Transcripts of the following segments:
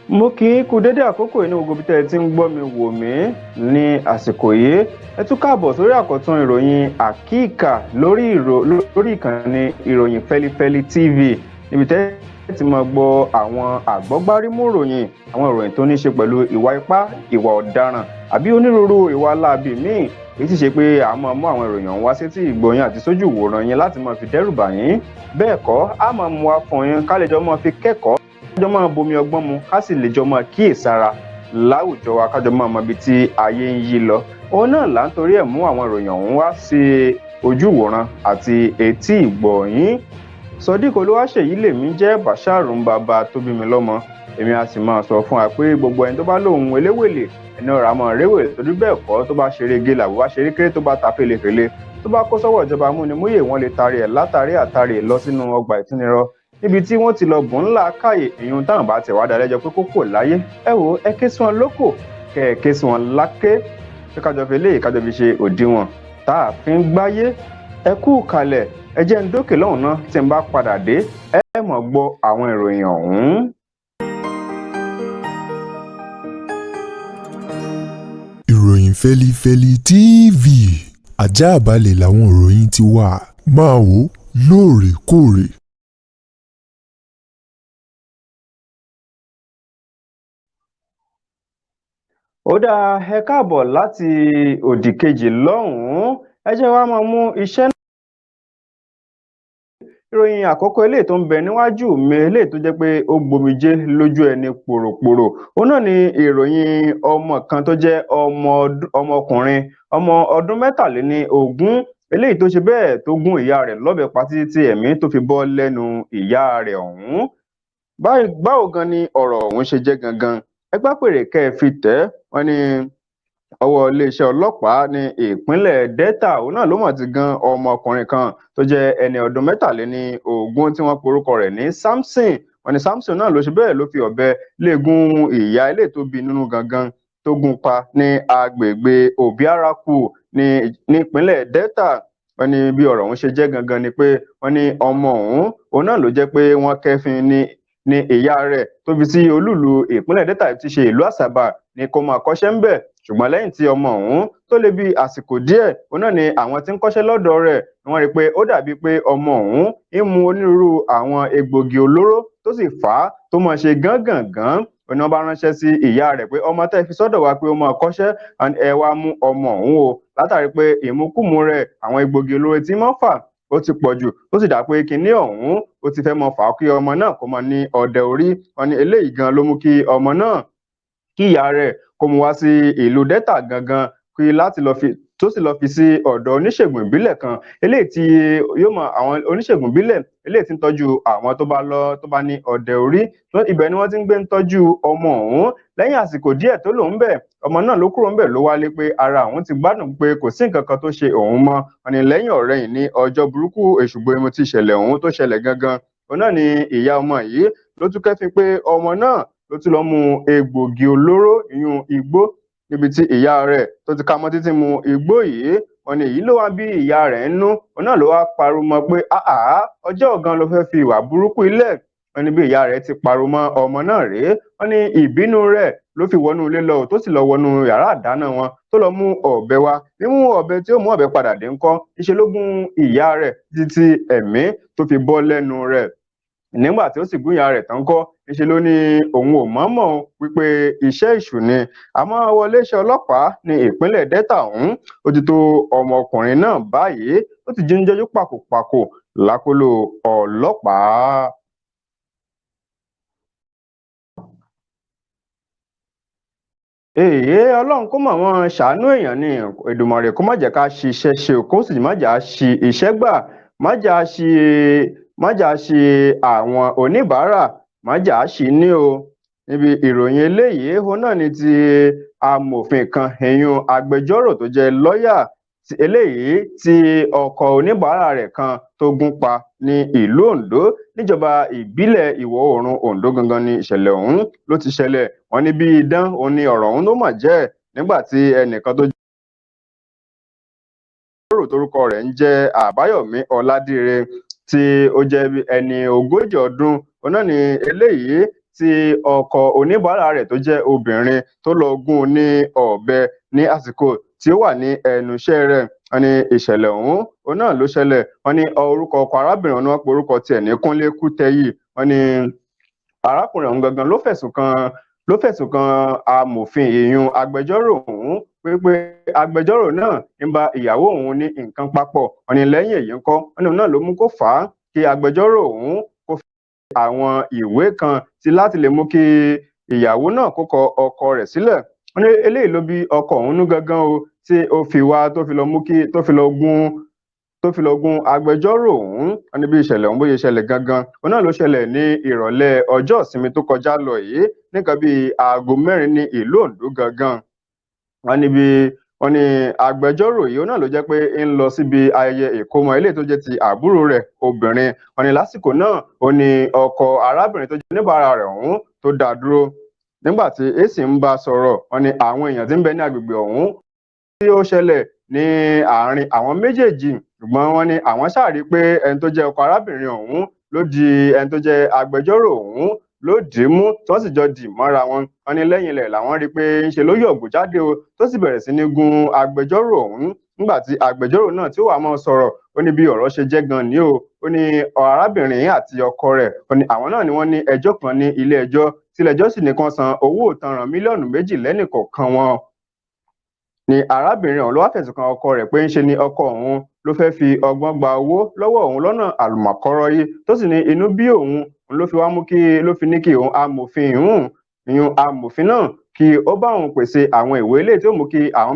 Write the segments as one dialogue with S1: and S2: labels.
S1: Mo kí yín kú dédé àkókò inú gbogbo ibi tẹ́ ẹ ti ń gbọ́ mi wò mí ní àsìkò yìí. Ẹ tún káàbọ̀ sórí àkọ́tún ìròyìn Àkíkà lórí ìkànnì Ìròyìn Fẹ́lifẹ́li TV, níbi tẹ́ ẹ ti máa gbọ́ àwọn àgbọ́gbárímú ìròyìn, àwọn ìròyìn tó ní ṣe pẹ̀lú ìwà ipá, ìwà ọ̀daràn àbí onírúurú ìwà láabi míì, èyí sì ṣe pé a máa mú àwọn ìròyìn ọ̀hún wá sétí ìgbọ̀nyín àti sójú ìwòran yín láti máa fi dẹ́rù bà yín. Bẹ́ẹ̀ kọ́, a máa mú wá fún yín ká lè jọ máa fi kẹ́kọ̀ọ́, kájọ máa bomi ọgbọ́n mu, ká sì lè jọ máa kíyèsára láwùjọ wa, kájọ máa mọ ibi tí ayé ń yí lọ. Òun náà là ń torí ẹ̀ mú àwọn ìròyìn ọ̀hún wá sí ojú ìwòran àti etí ìgbọ̀nyín. Sodiq Olúwaṣèyí lèmi jẹ́, Basharu bàbá tó bí mi lọ́mọ. Èmi a sì máa sọ fún wa pé gbogbo ẹni tó bá lóun eléwèlè, ẹni ọ̀rọ̀ àmọ́ réwèlè, torí bẹ́ẹ̀ kọ́, tó bá ṣeré gélà, bó bá ṣeré kéré, tó bá ta fèlèfèlè, tó bá kó sọ́wọ́ ìjọba amúnimúyè, wọ́n lè taari ẹ̀ látàrí àtàrí lọ sínú ọgbà ìtúnirọ, níbi tí wọ́n ti lọ bùn ńlá káyè èèyàn táwọn bá tẹ̀ wá dalẹ́jọ́ pé kókò láyé. Ẹ wo, ẹ ké sí wọn lóko, kẹ ẹ ké sí wọn láké, pé kájọ fi léyìí, kájọ fi ṣe òdiwọ̀n tá a fi ń gbáyé. Ẹ kú kalẹ̀, ẹ jẹ́ ń dókè lọ́hùn náà. Tí n bá padà dé, ẹ mọ̀ gbọ́ àwọn ìròyìn ọ̀hún.
S2: Ìròyìn Fẹ́lifẹ́li TV, àjààbálẹ̀ làwọn ìròyìn ti wà, máa wò lóòrèkóòrè.
S1: Ó dáa, ẹ káàbọ̀ láti òdì kejì lọ́hùn-ún. Ẹ jẹ́ wá máa mú iṣẹ́ ìròyìn àkọ́kọ́ eléyìí tó ń bẹ níwájú mi, eléyìí tó jẹ́ pé ó gbomijé lójú ẹni pòròpòrò. Òun náà ni ìròyìn ọmọ kan tó jẹ́ ọmọkùnrin ọmọ ọdún 23, eléyìí tó ṣe bẹ́ẹ̀ tó gún ìyá rẹ̀ lọ́bẹ pa títí tí ẹ̀mí tó fi bọ́ lẹ́nu ìyá rẹ̀ ọ̀hún. Báwo gan ni ọ̀rọ̀ ọ̀hún ṣe jẹ́ gangan? Ẹ gbápèrè kẹ́ ẹ fi tẹ̀ ẹ́. Wọ́n ní ọwọ́ iléeṣẹ́ ọlọ́pàá ní ìpínlẹ̀ Delta, òun náà ló mọ̀ ti gan ọmọkùnrin kan tó jẹ́ ẹni ọdún 23 tí wọ́n porúkọ rẹ̀ ní Samson. Wọ́n ní Samson náà ló ṣe bẹ́ẹ̀ ló fi ọ̀bẹ lé gún ìyá ilé tó bí nínú gangan, tó gún pa ní agbègbè Obiaraku ní nípínlẹ̀ Delta. Wọ́n ní bí ọ̀rọ̀ ọ̀hún ṣe jẹ́ gangan ni pé wọ́n ní ọmọ ọ̀hún, òun náà ló jẹ́ pé wọ́n kẹ́fín ní ìyá rẹ̀ tó fi sí olúùlú ìpínlẹ̀ Delta, tí ṣe ìlú Àsàbà, ní kó máa kọ́ṣẹ́ ńbẹ̀. Ṣùgbọ́n lẹ́yìn tí ọmọ ọ̀hún tó lé bí àsìkò díẹ̀, òun náà ni àwọn tí ń kọ́ṣẹ́ lọ́dọ̀ rẹ̀ ni wọ́n rí i pé ó dàbí pé ọmọ ọ̀hún ń mu onírúurú àwọn egbògi olóró, tó sì fà á tó máa ṣe gángangan. Òun náà bá ránṣẹ́ sí ìyá rẹ̀ pé ọmọ tẹ́ fi sọ́dọ̀ wa pé ó máa kọ́ṣẹ́, ẹ wá mú ọmọ ọ̀hún o, látàrí pé ìmukúmu rẹ̀, àwọn egbògi olóró tí máa ń fà ó ti pọ̀ jù, ó sì dà pé kinní ọ̀hún ó ti fẹ́ mọ fà á kí ọmọ náà kó máa ní ọdẹ orí. Wọn ní eléyìí gan ló mú kí ọmọ náà, kí ìyá rẹ̀ kó mú wá sí ìlú Delta gangan, kí láti lọ fi tó sì lọ fi sí ọ̀dọ̀ oníṣègùn ìbílẹ̀ kan, eléyìí tí yóò mọ àwọn oníṣègùn ìbílẹ̀ eléyìí tí ń tọ́jú àwọn tó bá lọ tó bá ní ọdẹ orí. Ibẹ̀ ni wọ́n ti ń gbé ń tọ́jú ọmọ ọ̀hún. Lẹ́yìn àsìkò díẹ̀ tó lòún bẹ̀, ọmọ náà ló kúrò ńbẹ̀, ló wálé pé ara òun ti gbádùn, pé kò sí nǹkan kan tó ṣe òun mọ́. Wọ́n ní lẹ́yìn ọ̀rẹyìn ní ọjọ́ burúkú èṣùgbò imú ti ṣẹlẹ̀ ọ̀hún tó ṣẹlẹ̀ gangan, òun náà ni ìyá ọmọ yìí ló tún kẹ́fín pé ọmọ náà ló tún lọ mu egbògi olóró, ìyún igbó, níbi tí ìyá rẹ̀ tó ti ka mọ́ títí mu igbó yìí. Wọ́n ní èyí ló wá bí ìyá rẹ̀ ń nú, òun náà ló wá pariwo mọ́ pé àá, ọjọ́ gan ló fẹ́ fi ìwà burúkú ilẹ̀. Wọ́n ní bí ìyá rẹ̀ ti pariwo mọ́ ọmọ náà rèé. Wọ́n ní ìbínú rẹ̀ ló fi wọnú ilé lọ, tó sì lọ wọnú yàrá àdáná wọn, tó lọ mú ọ̀bẹ wá. Mímú ọ̀bẹ tí ó mú ọ̀bẹ padà dé ńkọ́, ìṣe ló gún ìyá rẹ̀ títí ẹ̀mí tó fi bọ́ lẹ́nu rẹ̀. Nígbà tí ó sì gún ìyá rẹ̀ tán kọ́, níṣe ló ní òun ò mọ̀ọ́mọ̀ wípé iṣẹ́ èṣù ni. Àmọ́ ọwọ́ iléeṣẹ́ ọlọ́pàá ní ìpínlẹ̀ Delta ọ̀hún ó ti tó ọmọkùnrin náà báyìí, ó ti jíjẹ́jú pàkópàkó lákọlò ọlọ́pàá. Èyí, Ọlọ́run kó mọ̀ wọ́n ṣàánú èèyàn ní Èdùmàrè, kó má jẹ́ ká ṣiṣẹ́ ṣe, kó sì má jà á ṣi iṣẹ́ gbà, má jà á ṣi, má jà á ṣi àwọn oníbàárà, má jà á ṣì ní o. Níbi ìròyìn eléyìí, òun náà ni ti amòfin kan, ìyún agbẹjọ́rò tó jẹ́ lọ́ọ̀yà, eléyìí tí ọkọ oníbàárà rẹ̀ kan tó gún pa ní ìlú Oǹdó, níjọba ìbílẹ̀ ìwọ̀ oòrùn Oǹdó gangan ni ìṣẹ̀lẹ̀ ọ̀hún ló ti ṣẹlẹ̀. Wọ́n ní bí idán òun ni ọ̀rọ̀ ọ̀hún ló mà jẹ́, nígbà tí ẹnìkan tó jẹ́ torúkọ rẹ̀ ń jẹ́ Àbáyọ̀mí Ọládìrẹ, tí ó jẹ́ ẹni 40 ọdún, òun náà ni eléyìí tí tí ọkọ oníbàárà rẹ̀ tó jẹ́ obìnrin tó lọ gún un ní ọ̀bẹ ní àsìkò tí ó wà ní ẹnu iṣẹ́ rẹ̀. Wọ́n ní ìṣẹ̀lẹ̀ ọ̀hún òun náà ló ṣẹlẹ̀. Wọ́n ní orúkọ ọkọ arábìnrin ọ̀hún ni wọ́n pe orúkọ tiẹ̀ ní Kúnlé Kútẹyì. Wọ́n ní arákùnrin ọ̀hún gangan ló fẹ̀sùn kan amòfin, ìyún agbẹjọ́rò ọ̀hún, wípé agbẹjọ́rò náà ń bá ìyàwó òun ní nǹkan papọ̀. Wọ́n ní lẹ́yìn èyí ńkọ́, wọ́n ní òun náà ló mú kó fà á kí agbẹjọ́rò ọ̀hún kó fi àwọn ìwé kan sí láti lè mú kí ìyàwó náà kó kọ ọkọ rẹ̀ sílẹ̀. Wọ́n ní eléyìí ló bí ọkọ òun nú gangan o, tí ó fi wá tó fi lọ mú kí tó fi lọ gún agbẹjọ́rò ọ̀hún. Wọ́n ní bí ìṣẹ̀lẹ̀ ọ̀hún bóyá ṣẹlẹ̀ gangan, òun náà ló ṣẹlẹ̀ ní ìrọ̀lẹ́ ọjọ́ ìsinmi tó kọjá lọ yìí, nǹkan bíi aago 4 ní ìlú Oǹdó gangan. Wọ́n ní agbẹjọ́rò yìí, òun náà ló jẹ́ pé ń lọ síbi ayẹyẹ ìkómọ eléyìí tó jẹ́ ti àbúrò rẹ̀ obìnrin. Wọ́n ní lásìkò náà, ó ní ọkọ arábìnrin tó jẹ́ oníbàárà rẹ̀ ọ̀hún tó dá dúró nígbà tí èsì ń bá sọ̀rọ̀. Wọ́n ní àwọn èèyàn tí ń bẹ ní agbègbè ọ̀hún tí ó ṣẹlẹ̀ ní àárín àwọn méjèèjì, ṣùgbọ́n wọ́n ní àwọn ṣáà rí pé ẹni tó jẹ́ ọkọ arábìnrin ọ̀hún ló di ẹni tó jẹ́ agbẹjọ́rò ọ̀hún ló dì í mú, tí wọ́n sì jọ dì mọ́ra wọn. Wọ́n ní lẹ́yìn rẹ̀ làwọn rí i pé ńṣe ló yọ̀gbò jáde o, tó sì bẹ̀rẹ̀ sí ní gún agbẹjọ́rò ọ̀hún. Nígbà tí agbẹjọ́rò náà tí ó wàá máa sọ̀rọ̀, ó ní bí ọ̀rọ̀ ṣe jẹ́ gan ni o. Ó ní arábìnrin yìí àti ọkọ rẹ̀, ó ní àwọn náà ni wọ́n ní ẹjọ́ kan ní ilé ẹjọ́, tí ilé ẹjọ́ sì ní kán san owó ìtanràn mílíọ̀nù 2 lẹ́nìkọ̀ọ̀kan wọn. Ni arábìnrin ọ̀hún ló wá fẹ̀sùn kan ọkọ rẹ̀ pé ńṣe ni ọkọ òun ló fẹ́ fi ọgbọ́n gba owó lọ́wọ́ òun lọ́nà àlùmọ̀kọ́rọ́yí, tó sì ní inú bí òun ló fi wá mú kí ló fi ní kí òun amòfin ìhùn ìyún amòfin náà kí ó bá òun pèsè àwọn ìwé eléyìí tí ó mú kí àwọn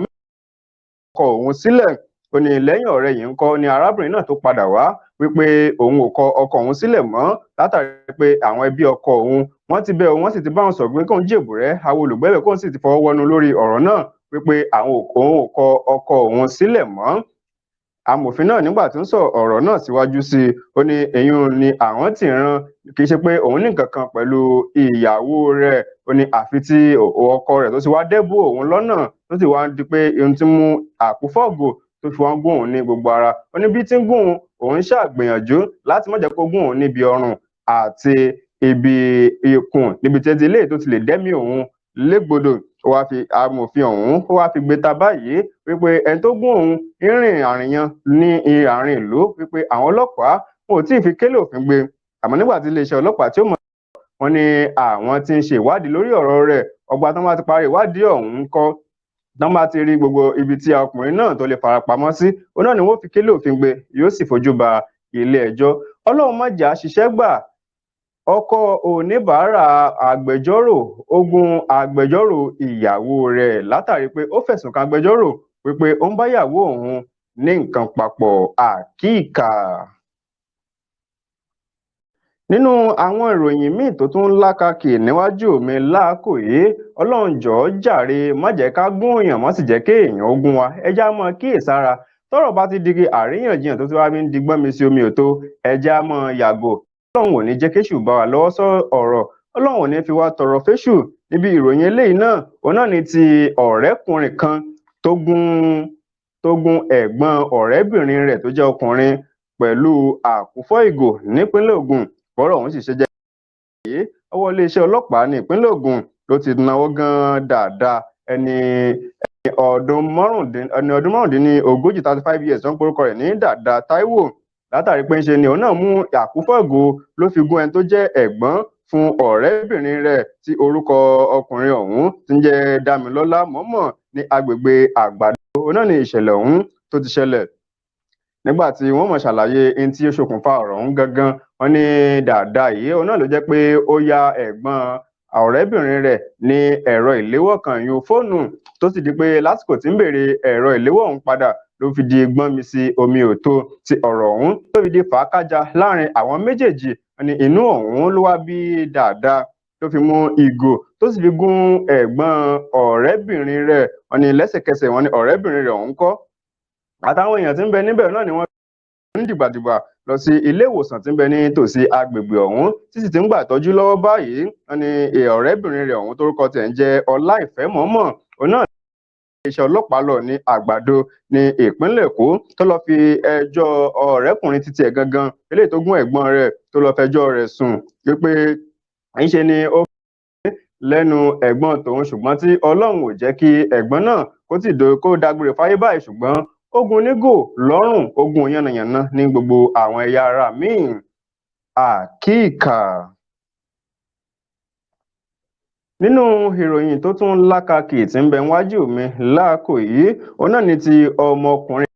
S1: kọ òun sílẹ̀. Ó ní lẹ́yìn ọ̀rẹ́ yìí ńkọ́ ni arábìnrin náà tó padà wá wípé òun ò kọ ọkọ òun sílẹ̀ mọ́, látàrí pé àwọn ẹbí ọkọ òun wọ́n ti bẹ̀ òun, wọ́n sì ti bá òun sọ̀rọ̀ pé kóun jèbùrẹ́ àwọn olùgbẹ́bẹ̀, kóun sì ti fọwọ́ wọnú lórí ọ̀rọ̀ náà wípé àwọn òun ò kọ ọkọ òun sílẹ̀ mọ́. Amòfin náà, nígbà tí ń sọ ọ̀rọ̀ náà síwájú sí i, ó ní èyún ni àwọn tí ń rán, kì í ṣe pé òun ní nǹkan kan pẹ̀lú ìyàwó rẹ̀. Ó ní àfi tí ọkọ rẹ̀ tó ti wá dẹ́bù òun lọ́nà, tó sì wá ń di pé ohun tí mú àkúfọ̀gò tó fi wá ń gún òun ní gbogbo ara. Ó ní bí tí ń gún òun, òun ṣàgbìyànjú láti má jẹ́ kó gún òun níbi ọrùn àti ibi ikùn, níbi tí ẹtí eléyìí tó ti lè dẹ́mi òun légbodò. Ó wáá fi amòfin ọ̀hún, ó wáá fi gbé ta báyìí wípé ẹni tó gún òun ń rìn àrìnyàn ní àárín ìlú, wípé àwọn ọlọ́pàá wọn ò tí ì fi kélé òfin gbé. Àmọ́ nígbà tí iléeṣẹ́ ọlọ́pàá tí ó mọ̀ wọn ní àwọn tí ń ṣe ìwádìí lórí ọ̀rọ̀ rẹ̀, ọgbà tán bá ti parí ìwádìí ọ̀hún kọ́, tán bá ti rí gbogbo ibi tí ọkùnrin náà tó lè farapamọ́ sí, òun náà ni wọ́n fi kélé òfin gbé, yóò sì fojú ba ilé ẹjọ́. Ọlọ́run má jà ṣiṣẹ́ gbà. Ọkọ oníbàárà agbẹjọ́rò ogun agbẹjọ́rò ìyàwó rẹ̀ látàrí pé ó fẹ̀sùn kan agbẹjọ́rò wípé ó ń báyàwó òun ní nǹkan papọ̀ àkíkà. Nínú àwọn ìròyìn míì tó tún lákàkì níwájú mi láàkó yìí, Ọlọ́run jọ̀ọ́ jàre, má jẹ́ ká gún èèyàn, má sì jẹ́ kéèyàn ó gún wa. Ẹ já mọ́ kíyèsára. Tọ́rọ̀ bá ti di àríyànjiyàn tó ti wá ń di gbọ́n mi sí omi òtó, ẹ já mọ́ yàgò. Ọlọ́run ò ní jẹ́ kéṣù bá wa lọ́wọ́ sọ ọ̀rọ̀, Ọlọ́run ò ní fi wá tọrọ fẹ́ṣù. Níbi ìròyìn eléyìí náà, òun náà ni ti ọ̀rẹ́kùnrin kan tó gún ẹ̀gbọ́n ọ̀rẹ́bìnrin rẹ̀ tó jẹ́ ọkùnrin pẹ̀lú àkúfọ̀ ìgò nípínlẹ̀ Ògùn. Bọ́rọ̀ ọ̀hún sì ṣe jẹ́ yìí, ọwọ́ iléeṣẹ́ ọlọ́pàá ní ìpínlẹ̀ Ògùn ló ti náwó gan dáadáa ẹni ọdún 35, 35 years, tó ń porúkọ rẹ̀ ní Dàda Táíwò, látàrí pé ń ṣe ni òun náà mú àkúfọ̀ ìgò ló fi gún ẹni tó jẹ́ ẹ̀gbọ́n fún ọ̀rẹ́bìnrin rẹ̀, tí orúkọ ọkùnrin ọ̀hún ti ń jẹ́ Dámilọ́lá Mọ́mọ́, ní agbègbè Àgbàdo. Òun náà ni ìṣẹ̀lẹ̀ ọ̀hún tó ti ṣẹlẹ̀. Nígbà tí wọ́n mọ̀ ṣàlàyé ohun tí ó ṣokùnfà ọ̀rọ̀ ọ̀hún gangan, wọ́n ní Dàda yìí, òun náà ló jẹ́ pé ó ya ẹ̀gbọ́n ọ̀rẹ́bìnrin rẹ̀ ní ẹ̀rọ ìléwọ́ kan, ìyún fóònù, tó sì di pé lásìkò tí ń béèrè ẹ̀rọ ìléwọ́ ọ̀hún padà ló fi di gbọ́n mi sí omi òtó, tí ọ̀rọ̀ ọ̀hún tó fi di fàákájà láàrin àwọn méjèèjì. Wọ́n ní inú ọ̀hún ló wá bí Dàda tó fi mú ìgò tó sì fi gún ẹ̀gbọ́n ọ̀rẹ́bìnrin rẹ̀. Wọ́n ní lẹ́sẹ̀kẹsẹ̀, wọ́n ní ọ̀rẹ́bìnrin rẹ̀ ọ̀hún kọ́ àtàwọn èèyàn tí ń bẹ níbẹ̀ náà ni wọ́n ń dìgbàdìgbà lọ sí ilé ìwòsàn tí ń bẹ ní tòsí agbègbè ọ̀hún, tí sì ti ń gbà tọ́jú lọ́wọ́ báyìí. Wọ́n ní ọ̀rẹ́bìnrin rẹ̀ ọ̀hún, tórúkọ tiẹ̀ ń jẹ́ Ọláìfẹ́ Mọ́mọ́, òun náà iléeṣẹ́ ọlọ́pàá lọ ní Àgbàdo ní ìpínlẹ̀ Èkó, tó lọ́ọ́ fi ẹjọ́ ọ̀rẹ́kùnrin títí ẹ̀ gangan eléyìí tó gún ẹ̀gbọ́n rẹ̀, tó lọ́ọ́ fẹjọ́ rẹ̀ sùn wípé ńṣe ni ó Lẹ́nu ẹ̀gbọ́n tòun, ṣùgbọ́n tí Ọlọ́run ò jẹ́ kí ẹ̀gbọ́n náà kó tí kó dágbére fáyé báyìí, ṣùgbọ́n ogun nígò lọ́rùn, ogun yánnayànna ní gbogbo àwọn ẹ̀yà ara míì àkíkà. Nínú ìròyìn tó tún lákàkì tí ń bẹ níwájú mi láàkó yìí, òun náà ni ti ọmọkùnrin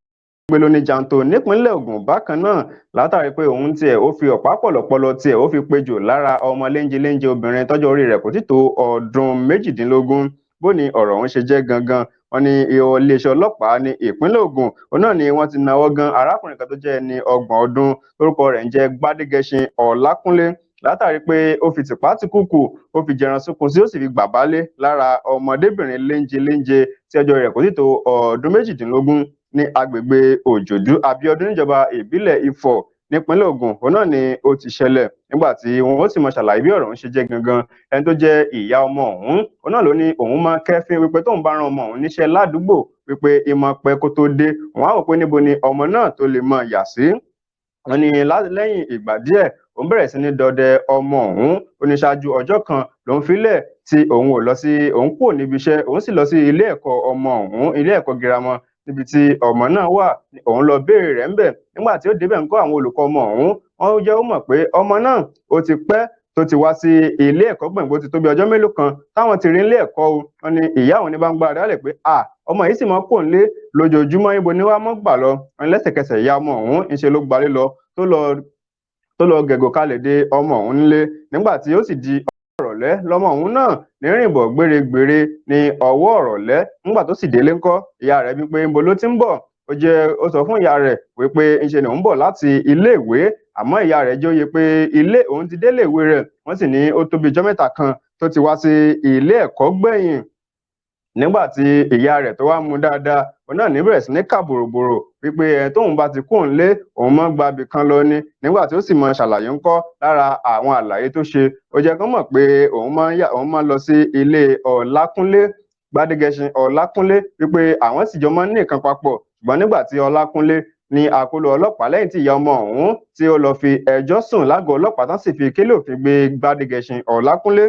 S1: gbé lóní jàǹtò nípínlẹ̀ Ògùn bákan náà, látàrí pé òun tiẹ̀ ó fi ọ̀pá pọ̀lọ̀pọ̀lọ̀ tiẹ̀ ó fi péjò lára ọmọ léńjeléńje obìnrin tọ́jọ́ orí rẹ̀ kò tí tó ọdún 18. Bó ni ọ̀rọ̀ ọ̀hún ṣe jẹ́ gangan? Wọ́n ní iléeṣẹ́ ọlọ́pàá ní ìpínlẹ̀ Ògùn òun náà ni wọ́n ti náwó gan arákùnrin kan tó jẹ́ ẹni 30 ọdún, lórúkọ rẹ̀ ń jẹ́ Gbádégẹṣin Ọlákúnlé, látàrí pé ó fi tìpátìkúùkù ó fi jẹran sunkún sí, ó sì fi gbà bálé lára ọmọdébìnrin léńjeléńje tí ọjọ́ rẹ̀ kò tí tó ọdún 18 ní agbègbè Òjòdú Abíọ́dún níjọba ìbílẹ̀ Ifọ̀ nípínlẹ̀ Ògùn. Òun náà ni ó ti ṣẹlẹ̀. Nígbà tí wọn ó sì mọ ṣàlàyé bí ọ̀rọ̀ ń ṣe jẹ́ gangan, ẹni tó jẹ́ ìyá ọmọ ọ̀hún òun náà ló ní òun máa kẹ́fín wípé tóun bá rán ọmọ òun níṣẹ́ ládùúgbò wípé ìmọ̀ pẹ́ kó tó dé, òun á wò pé níbo ni ọmọ náà tó lè mọ yà sí. Wọ́n ní lẹ́yìn ìgbà díẹ̀, òun bẹ̀rẹ̀ sí ní dọdẹ ọmọ òun. Ó ní ṣáájú ọjọ́ kan lòun filẹ̀ tí òun ò lọ sí, òun kúrò níbi iṣẹ́, òun sì lọ sí ilé ẹ̀kọ́ ọmọ òun, ilé ẹ̀kọ́ girama níbi tí ọmọ náà wà. Òun lọ béèrè rẹ̀ ńbẹ̀. Nígbà tí ó débẹ̀ ńkọ́, àwọn olùkọ́ ọmọ òun wọ́n jẹ́ ó mọ̀ pé ọmọ náà ó ti pẹ́ tó ti wá sí ilé ẹ̀kọ́ gbọ̀ngbò, ti tó bí ọjọ́ mélòó kan táwọn ti rí ilé ẹ̀kọ́ o. Wọ́n ní ìyá òun ní bá ń gbára dálẹ̀ pé à ọmọ yìí sì mọ́ kò ń lé lójoojúmọ́, ibo ni wàá mọ́ gbà lọ? Wọ́n ní lẹ́sẹ̀kẹsẹ̀ ìyá ọmọ òun ńṣe ló gbalé lọ, tó lọ gẹ̀gò kalẹ̀ de ọmọ òun nílé. Nígbà tí ó sì di ọ̀rọ̀lẹ́ lọmọ òun náà ní rìnbọ̀ gbèrègbèrè ní ọwọ́ ọ̀rọ̀lẹ́. Nígbà tó sì délé ńkọ́, ìyá rẹ̀ bíi pé ńbo ló ti ń bọ̀? Ó jẹ́ ó sọ fún ìyá rẹ̀ wípé ńṣe ni òun bọ̀ láti iléèwé, àmọ́ ìyá rẹ̀ jẹ́ ó yé pé ilé òun ti délé ìwé rẹ̀. Wọ́n sì ní ó tó bí ijọ́ mẹ́ta kan tó ti wá sí ilé ẹ̀kọ́ gbẹ̀yìn. Nígbà tí ìyá rẹ̀ tó wá mú dáadáa, òun náà ní bẹ̀rẹ̀ sí ní kà bòròbòrò wípé ẹ tóun bá ti kúrò nílé, òun mọ́ gba ibì kan lọ ni. Nígbà tí ó sì mọ ṣàlàyé ńkọ́, lára àwọn àlàyé tó ṣe, ó jẹ́ kó mọ̀ pé òun máa ń yà, òun máa ń lọ sí ilé Ọlákúnlé, Gbádégẹṣin Ọlákúnlé, wípé àwọn sì jọ máa ń ní nǹkan papọ̀. Ṣùgbọ́n nígbà tí Ọlákúnlé ní àkóló ọlọ́pàá, lẹ́yìn tí ìyá ọmọ ọ̀hún tí ó lọ fi ẹjọ́ sùn lágọ̀ọ́ ọlọ́pàá tán sì fi kélé òfin gbé Gbádégẹṣin Ọlákúnlé.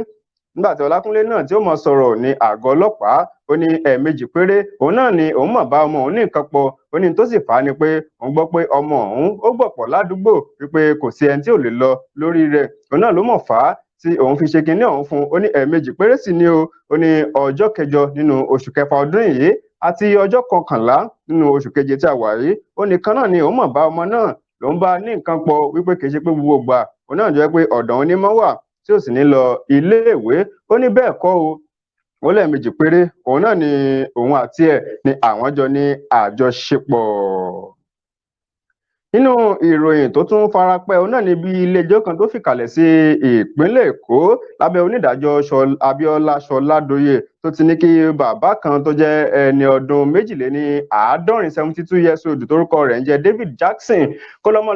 S1: Nígbà tí Ọlákúnlé náà tí ó mọ sọ̀rọ̀ ní àgọ́ ọlọ́pàá, ó ní ẹ̀ẹ̀mejì péré òun náà ni òun mọ̀ bá ọmọ òun ní nǹkan pọ̀. Ó ní tó sì fà á ni pé òun gbọ́ pé ọmọ òun ó gbọ̀pọ̀ ládùúgbò wípé kò sí ẹni tí ò lè lọ lórí rẹ̀, òun náà ló mọ̀ fà á tí òun fi ṣe kinní ọ̀hún fún un. Ó ní ẹ̀ẹ̀mejì péré sì ni o. Ó ní ọjọ́ 8 nínú oṣù kẹfà ọdún yìí àti ọjọ́ 11 nínú oṣù keje tí a wà yìí, ó nìkan náà ni òun mọ̀ bá ọmọ náà ló ń bá ní nǹkan pọ̀, wípé kì í ṣe pé gbogbo ìgbà òun náà jẹ́ pé ọ̀dọ̀ òun ní mọ́ wà tí ò sì ní lọ iléèwé. Ó ní bẹ́ẹ̀ kọ́ o, ó lẹ́ẹ̀mejì péré òun náà ni òun àti ẹ̀ ni àwọn jọ ní àjọṣepọ̀. Nínú ìròyìn tó tún farapẹ́, òun náà ni bí ilé-ẹjọ́ kan tó fìkàlẹ̀ sí ìpínlẹ̀ Èkó lábẹ́ onídàájọ́ Abíọ́lá Ṣọládòye tó ti ní kí bàbá kan tó jẹ́ ẹni ọdún 72, 72 years old, torúkọ rẹ̀ ń jẹ́ David Jackson, kó lọ́mọ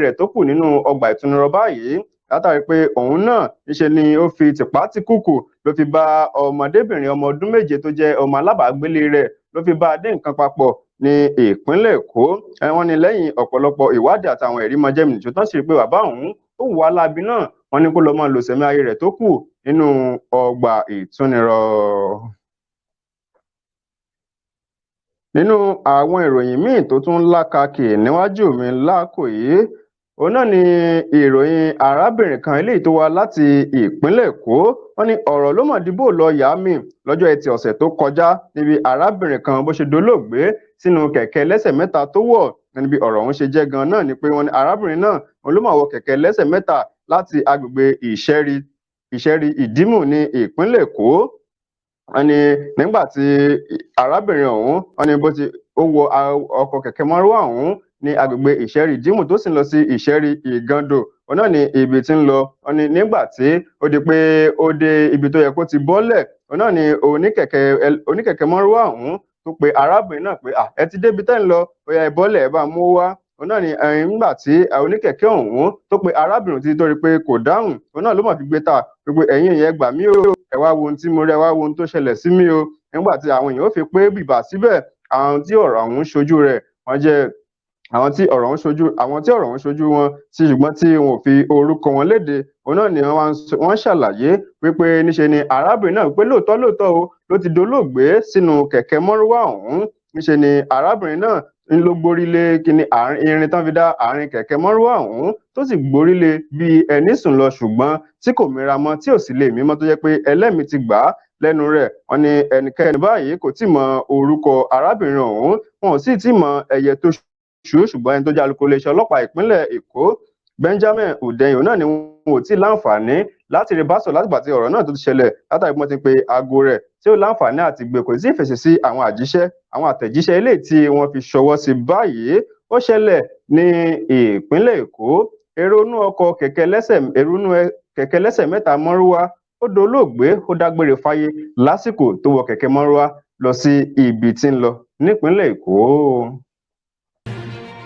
S1: rẹ̀ tó kù nínú ọgbà ìtúnirọ̀ báyìí, látàrí pé òun náà níṣe ni ó fi tìpátìkúùkù ló fi bá ọmọdébìnrin ọmọ ọdún 7 tó jẹ́ ọmọ alábàágbélé rẹ̀ ló fi bá a dé nǹkan papọ̀ ní ìpínlẹ̀ Èkó. Wọ́n ní lẹ́yìn ọ̀pọ̀lọpọ̀ ìwádìí àtàwọn ẹ̀rí mọ̀jẹ̀mìnìṣó tán sì rí pé bàbá òun ó hùwà láabi náà, wọ́n ní kó lọ́ọ́ máa lò sẹ̀mí ayé rẹ̀ tó kù nínú ọgbà ìtúnirọ̀. Nínú àwọn ìròyìn míì tó tún lákàkì níwájú mi láàkó yìí, òun náà ni ìròyìn arábìnrin kan eléyìí tó wá láti ìpínlẹ̀ Èkó. Wọ́n ní ọ̀rọ̀ ló mọ̀ dìbò lọ yá mi lọ́jọ́ Ẹtì ọ̀sẹ̀ tó kọjá níbi arábìnrin kan bó ṣe dolóògbé sínú kẹ̀kẹ́ lẹ́sẹ̀ mẹ́ta tó wọ̀. Níbi ọ̀rọ̀ ọ̀hún ṣe jẹ́ gan náà ni pé wọ́n ní arábìnrin náà òun ló máa wọ kẹ̀kẹ́ lẹ́sẹ̀ mẹ́ta láti agbègbè Ìṣẹ́rí Ìdímù ní ìpínlẹ̀ Èkó. Wọ́n ní nígbà tí arábìnrin ọ̀hún, wọ́n ní bó ti ó wọ ọkọ̀ kẹ̀kẹ́ márúwá ọ̀hún ní agbègbè Ìṣẹ́rí Ìdímù tó sì ń lọ sí Ìṣẹ́rí Ìgàndò, òun náà ní ibi tí ń lọ. Wọ́n ní nígbà tí ó di pé ó dé ibi tó yẹ kó ti bọ́lẹ̀, òun náà ní oníkẹ̀kẹ́ márúwá ọ̀hún tó pe arábìnrin náà pé ẹ ti débi tẹ́ ń lọ, ó yá ẹ bọ́lẹ̀, ẹ bá mú wá. Òun náà ní nígbà tí oníkẹ̀kẹ́ ọ̀hún tó pe arábìnrin títí tó rí pé kò dáhùn, òun náà ló mọ̀ fi gbé ta pé ẹ̀yin ìyẹn gbà mí o, ẹ wá wo ohun tí mo rí, ẹ wá wo ohun tó ṣẹlẹ̀ sí mi o. Nígbà tí àwọn èèyàn ó fi pé bìbà síbẹ̀, àwọn tí ọ̀rọ̀ ọ̀hún ṣojú rẹ̀ wọ́n jẹ́ Àwọn tí ọ̀rọ̀ ń ṣojú wọn tí, ṣùgbọ́n tí wọn ò fi orúkọ wọn léde, òun náà ni wọ́n ṣàlàyé wípé níṣe ni arábìnrin náà, wípé lóòótọ́ lóòótọ́ o ló ti dolóògbé sínú kẹ̀kẹ́ mọ́rúwá ọ̀hún. Níṣe ni arábìnrin náà ń ló gbórí lé kíní àárín irin tán fi dá àárín kẹ̀kẹ́ mọ́rúwá ọ̀hún, tó sì gbórí lé bí ẹni sùn lọ, ṣùgbọ́n tí kò mira mọ́, tí ò sì lè mímọ́, tó jẹ́ pé ẹlẹ́mìí ti gbà á lẹ́nu rẹ̀. Wọ́n ní ẹnikẹ́ni báyìí kò tí mọ orúkọ arábìnrin ọ̀hún, wọn ò sì tí mọ ẹyẹ tó ṣú. Ṣùgbọ́n ẹni tó jẹ́ alukoro iléeṣẹ́ ọlọ́pàá ìpínlẹ̀ Èkó, Benjamin Hundeyin, òun náà ni wọn ò tí láǹfààní láti rí bá sọ̀rọ̀ látìgbà tí ọ̀rọ̀ náà tó ti ṣẹlẹ̀, látàrí bí wọ́n ti pe aago rẹ̀ tí ó láǹfààní àti gbé, kò sí ìfèsì sí àwọn àtẹ̀jíṣẹ́ eléyìí tí wọ́n fi ṣọwọ́ sí báyìí. Ó ṣẹlẹ̀ ní ìpínlẹ̀ Èkó. Èrò inú ọkọ̀ kẹ̀kẹ́ lẹ́sẹ̀, èrò inú kẹ̀kẹ́ lẹ́sẹ̀ mẹ́ta mọ́rúwá, ó dolóògbé, ó dágbére fáyé lásìkò tó wọ kẹ̀kẹ́ mọ́rúwá lọ sí ibi tí ń lọ nípínlẹ̀ Èkó.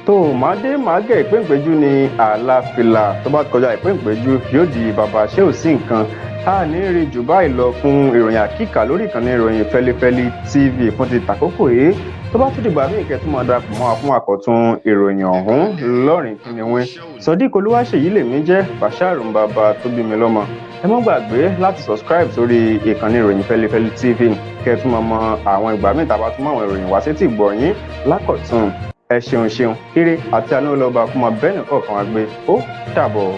S1: Tó màdé màgẹ ìpéǹpéjú ní àlàáfíà, tó bá kọjá ìpéǹpéjú yóò di bàbá. Ṣé ò sí nǹkan a ní rí jù báyìí lọ fún ìròyìn àkíkà lórí ìkànnì Ìròyìn Fẹlifẹli TV fún ti tàkókò yìí. Tó bá tún dìgbà míì, kẹ́ tún máa darapọ̀ mọ́ wa fún àkọ́tún ìròyìn ọ̀hún lọ́rìn kínníwín. Sodiq Olúwaṣèyí lèmi jẹ́, Bashir bàbá tó bí mi lọ́mọ. Ẹ má gbàgbé láti subscribe sórí ìkànnì Ìròyìn Fẹlifẹli TV, kẹ́ tún máa mọ àwọn ìgbà míì tá a bá tún mọ àwọn ìròyìn wá sétí ìgbọ̀nyín lákọ̀tún. Ẹ ṣeun ṣeun, ire àti àánú ọlọ́ba kó máa bẹ́ẹ̀ nìkọ̀ọ̀kan wá gbé. Ó dàbọ̀.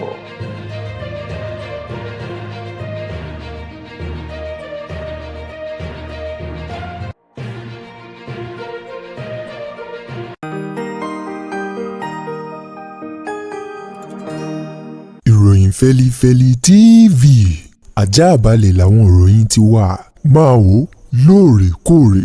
S2: Ìròyìn Fẹ́lifẹ́li TV, ajáàbalẹ̀ làwọn ìròyìn ti wà. Máa wò lóòrèkóòrè.